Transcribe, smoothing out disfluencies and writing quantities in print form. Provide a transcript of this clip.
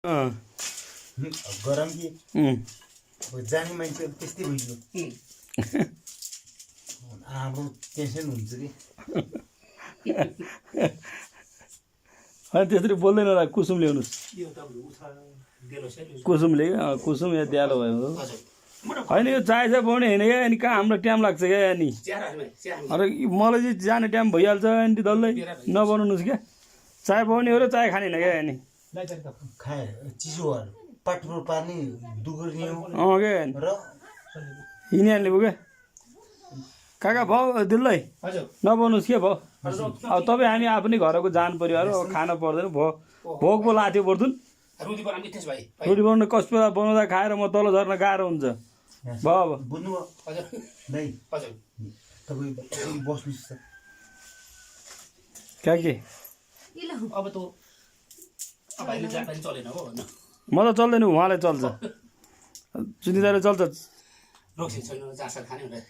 गरम कि जाने मान्छे त्यस्तै भइदियो हाम्रो टेन्सन हुन्छ कि त्यसरी बोल्दैन होला कुसुम ल्याउनुहोस् कुसुमले कुसुम या द्यालो भयो होइन यो चाय चाहिँ पाउने होइन क्या अनि कहाँ हाम्रो टाइम लाग्छ क्या अनि अरे मलाई चाहिँ जाने टाइम भइहाल्छ अनि डल्लै नबनाउनुहोस् क्या चाय पाउने हो र चाय खाने होइन क्या अनि खाए चिसो पेट्रोल पानी दुगुर्ने हो क्या र यिनीहरूले भयो क्या काका भाउ दिल्लै नबनाउनुहोस् क्या भाउ अब तपाईँ हामी आफ्नै घरको जानु पर्यो अरे खानु पर्दैन भोक पो लाथ्यो बर्दुन रोटी बनाउनु कस्तो बेला बनाउँदा खाएर म तल झर्न गाह्रो हुन्छ भयो अब बुझ्नुभयो नै तपाईँ बस्नुहोस् क्या के अब त चलेन हो म त चल्दैन उहाँलाई चल्छ सुनिदाले चल्छ रोक्सिन छैन जाँड खाने